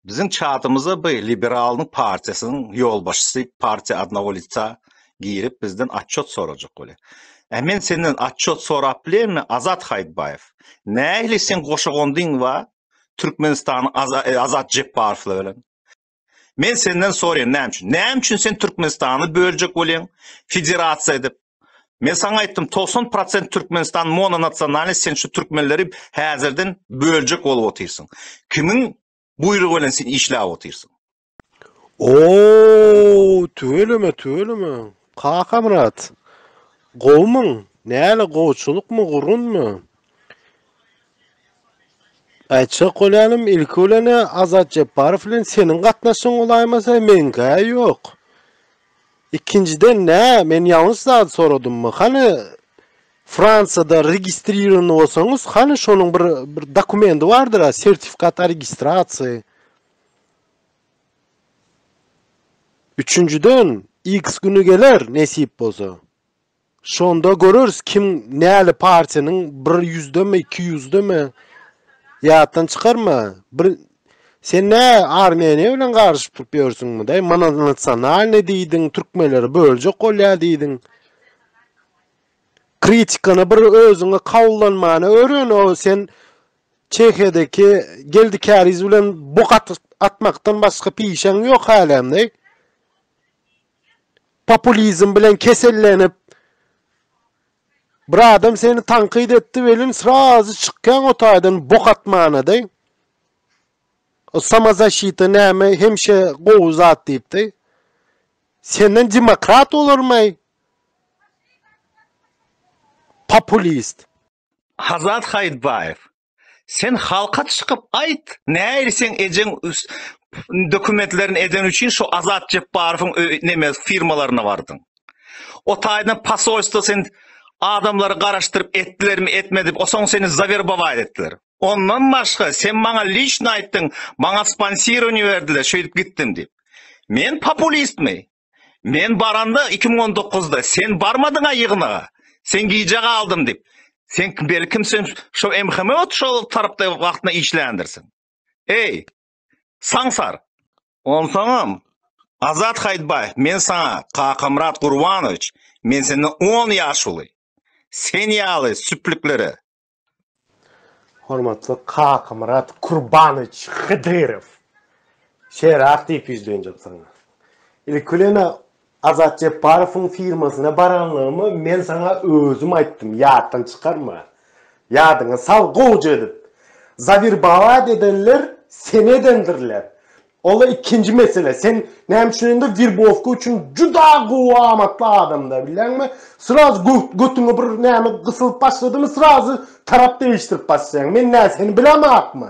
Biziň çatymyza bu liberalnyň partiýasynyň ýolbaşçysy partiýa odnogo lica girip bizden otçot sorajak bolýar. Ä men senden otçot sorap bilermi Azat Haýytbaýew? Nähili seň goşagondyň bar Türkmenistanyň Azat Jepbarowlar bilen? Men senden soraýan näme üçin? Näme üçin sen Türkmenistany böljek bolýaň federasiýa edip? Men saňa aýtdym 90 prosent Türkmenistan mononasionalnyý sen şu türkmenleri häzirden böljek bolup otyrsyň. Kimiň buýrugy bilen sen işläp otyrsyň? Oow tüweleme tüweleme Kakamyrat gowumyň näle gowçulykmy gurgunmy Aýtjak bolýanym ilki bilen-ä Azat Jepbarow bilen seniň gatnaşygyň bolaýmasa meňkä ýok. Ikinjiden nä men ýalňyş zat soradymmy hany Fransiýada registrirowany bolsaňyz hany şonuň bir bir dokumendi bardyra sertifikat o registrasiýi. Üçünjiden X güni geler nesip bolsa. Şonda göreris kim näli partiýanyň bir ýüzdemi iki ýüzdemi ýatdan çykarma bir sen nä Armeniýa bilen garyşyp durup ýörsüňmi daý mononasionalnyý diýdiň türkmenleri böljek bolýar diýdiň kritikany bir özüňe kabullanmany öwren o sen Çehiýadaki Geldi Käriz bilen bok atmakdan başga pişäň ýok hälem daý. Populizm bilen kesellenip bir adam seni tankyt etdi welin srazy çykýaň o taýdan bok atmana-daý. O samozaşita näme hemişe gowy zat diýipdi. Senden demokrat bolarmaý? Populist. Azat Haýytbaýew, Sen halka çykyp aýt, nähili seň ejeň dokumentlerini edeni üçin şo Azat Jepbarowyň neme firmalaryna bardyň. O taýdan posolstwo sen adamlary garaşdyryp etdilermi etmedimi, o soň seni zawerbować etdiler. Ondan başga sen maňa liçno aýtdyň, maňa sponsirowaniýe berdiler, şeýdip gitdim diýip. Men populistmi? Men baranda 2019-da sen barmadyň-a ýygnaga. Sen gijä galdym diýip. Sen belkim sen şo MHM ot şol tarapda wagtynda işländirsiň. Eý, saňsar. Onsoňam Azat Haýytbaýew men saňa Kakamyrat Gurbanowiç men senden on ýaş uly. Sen ýaly süplüklere Hormatly Kakamyrat Kurbanowiç Hydyrow! Şerak diýip ýüzlenjek saňa. Ilki bilen-ä Azat Jepbarowyň firmasyna baranlygymy men saňa özüm aýtdym, ýatdan çykarma. Ýadyňa sal gowja edip. Zawirbalat edenler seni edendirler. Ola ikinji mesele, sen näme üçin indi werbowka üçin juda gowy amatly adamda bilýäňmi? Srazu götüňe bir näme gysylyp başladymy srazu tarap değiştirip başlaýaň. Men nä seni bilemakmy?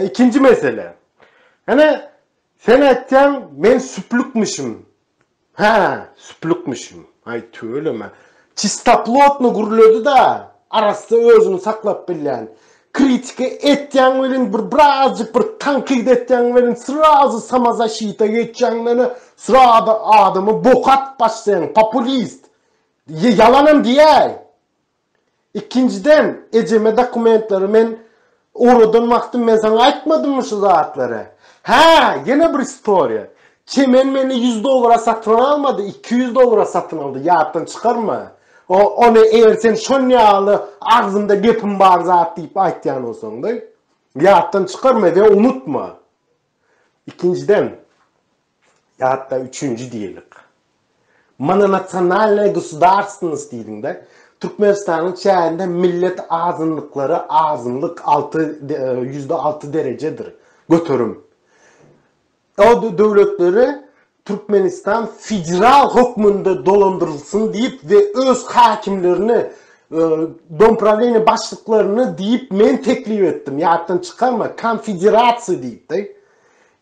Ikinji mesele. Ene sen aýtýaň men süplükmişim. Hä, süplükmişim. Aý, tüweleme. Çistoplotny gürledi-da, arassa özüni saklap bilýän. Kritika etýäň welin bir birazjyk bir tankyt etýäň welin srazy samozaşita geçýäň meni srazy adamy boka atyp başlaýaň, populist. Ýalanam diýäý. Ikinjiden, ejeme dokumentleri men ugradan wagtym men saňa aýtmadymmy şu zatlary? Hä, ýene bir istoriýa. Çemen meni ýüz dollara satyn almady, 200 dollara satyn aldy, ýatdan çykarma. O, ony eger sen şon ýaly agzymda gepim bar zat diýip aýtýan bolsaň-da, ýatdan çykarma we unutma. Ikinjiden, Ýa-da üçünji diýelik. Mononasionalnaýa gosudarstwnost diýdiňde, Türkmenistanyň çäginde millet azynlyklary azynlyk alty ýüzde alty derejedir, göterim. O döwletleri Türkmenistan federal hökmünde dolandyrylsyn diýip we öz häkimlerini, domprawleniýe başlyklaryny diýip men teklip etdim. Ýatdan çykarma, konfederasiýa diýip-de.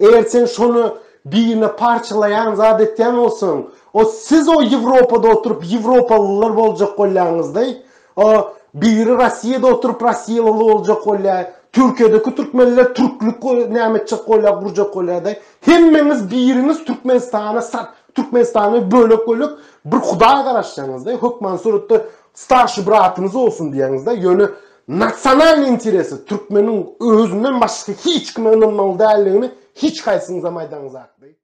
Eger sen şony birine parçalaýan zat etýän bolsaň, o siz o Ýewropada oturyp ýewropalylar boljak bolýaňyzdaý, o biri Rossiýada oturyp rossiýalyly boljak bolýar, Türkiýedeki türkmenler türklük näme etjek bolýar, gurjak bolýardaý. Hemmeňiz biriňiz Türkmenistana sat, Türkmenistany bölek-bölek bir hudaý garaşýaňyzdaý, hökman suratda starşy bratyňyz bolsun diýýäňizdaý, ýöne. nasionalnyý interesi türkmeniň özünden başga hiç kime ynanmaly däldigini hiç haýsyňyzam aýdaňyzakdy.